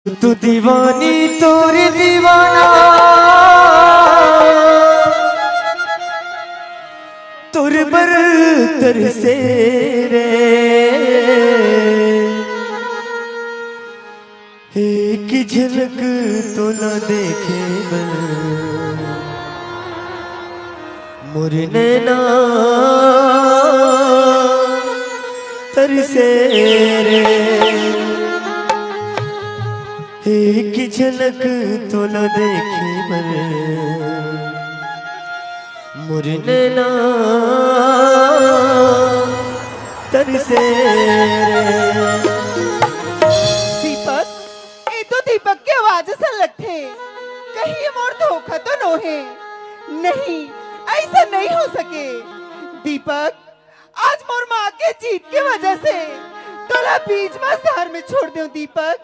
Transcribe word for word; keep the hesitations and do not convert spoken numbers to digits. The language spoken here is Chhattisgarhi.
तू दीवानी तोर दीवाना, तोर बर तरसे रे। एक झलक तोला देखे बर मोर नैना तरसे रे। एक झलक तोला देखे बर मोर नैना तरसे रे। दीपक, ये तो दीपक के आवाज असन लगथे। कहीं ये मोर धोखा तो नोहे? नहीं, ऐसा नहीं हो सके। दीपक, आज मोर माँ के जीत के वजह से तोला बीच मझधार में छोड़ देव दीपक।